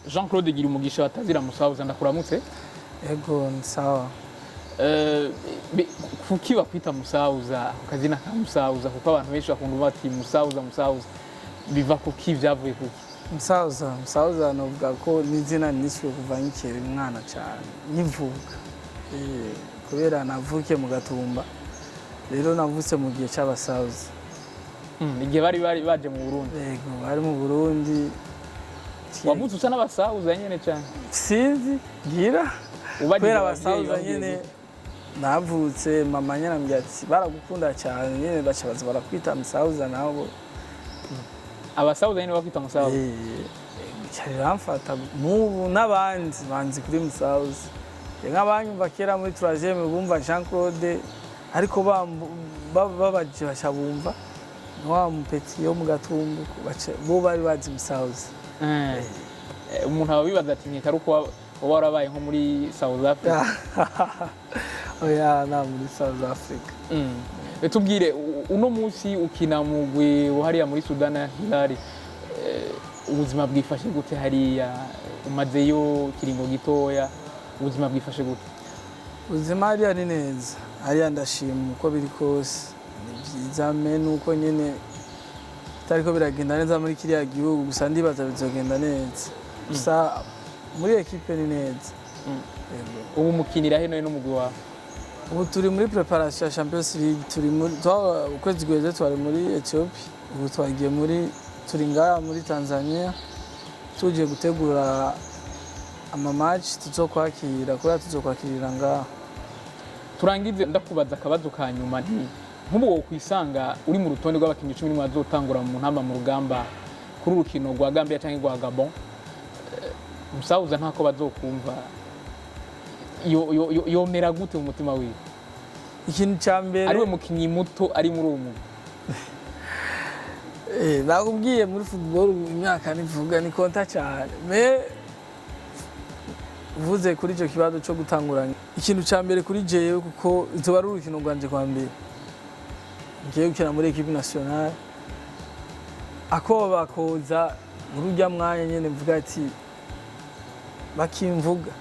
Jean Claude Girumugisha batazira Musahuza, ndakuramutse. Ego, ni sawa. Kuki bakwita Musahuza, ako kazina ka Musahuza? Kuko abantu benshi bakunda bati Musahuza, Musahuza, biva kuki? Vyavuye kuki? Musaza, Musaza novuga ko n'izina niswe kuva nkikiri umwana cyane, nkivuka. Kubera navukiye mu Gatumba, rero navutse mu gihe c'abasaza. Igihe bari baje mu Burundi? Yego, bari mu Burundi. Wavutse usa n'abasahuza nyene cane? Sinzi ngira. Ubajije Kubera abavyeyi abasaza babwiye nyene. gute? Navutse mama nyene ambwira ati baragukunda cyane nyene, baca baza barakwita Musaza nabo. Abasahuza nyene bakwita Musahuza? Bica biramfata, n'ubu n'abandi banzi kuri Musaza. Nk'abanyumva kera muri troisième bumva Jean Claude, ariko babaje baca bumva ni wa mu petit yo mu Gatumba, bo bari bazi Musaza. Umuntu aba bibaza ati nkeka ari uko waba warabaye nko muri South Africa. Oya, nta muri South Africa. Tubwire, uno munsi ukina mugwi hariya muri Sudan ya Hilal. Ubuzima bwifashe gute hariya? Umazeyo kiringo gitoya, ubuzima bwifashe gute? Ubuzima hariya ni neza, hariya ndashima uko biri kose, ni byiza, mais nuko nyene bitariko biragenda neza muri kiriya gihugu, gusa ndibaza bizogenda neza. Gusa muri équipe ni neza. Yego. Ubu mukinira he n'umugwi wawe? Ubu turi muri préparation ya Champions League, turi muri ukwezi guheze twari muri Ethiopia, ubu twagiye muri, turi ngaha muri Tanzania, tuje gutegura ama match tuzokwakira, kubera tuzokwakirira ngaha. Turangize ndakubaza akabazo ka nyuma, nti nk'ubu wokwisanga uri mu rutonde rw'abakinnyi 11 bazotangura mu ntamba mu rugamba kuri urukino rwa Gambia cyangwa rwa Gabon, Musahuza ntako bazokumva, yomera gute mu mutima wiwe? Ikintu cya mbere, ariwe mukinnyi muto ari muri uwo mugwi. Nakubwiye, muri football imyaka nivuga ni compte cyane. Mais uvuze kuri icyo kibazo cyo gutanguranya, ikintu cya mbere kuri jewe, kuko izoba ari urukino rwanje kwa mbere ngiye gukina muri équipe nationale, akoba bakoza muri urya mwanya nyene mvuga ati bakimvuga,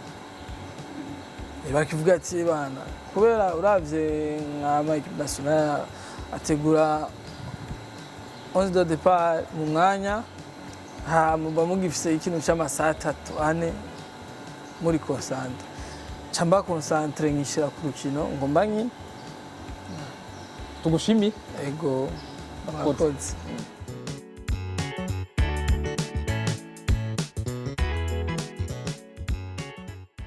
bakivuga ati bana, kubera uravye nka équipe nationale ategura 11 de départ mu mwanya, hama mugifise ikintu c'amasaha 3, 4 muri concentré, ca mba concentré nkishira ku rukino ngomba nkine. Tugushimiye. Ego, murakoze.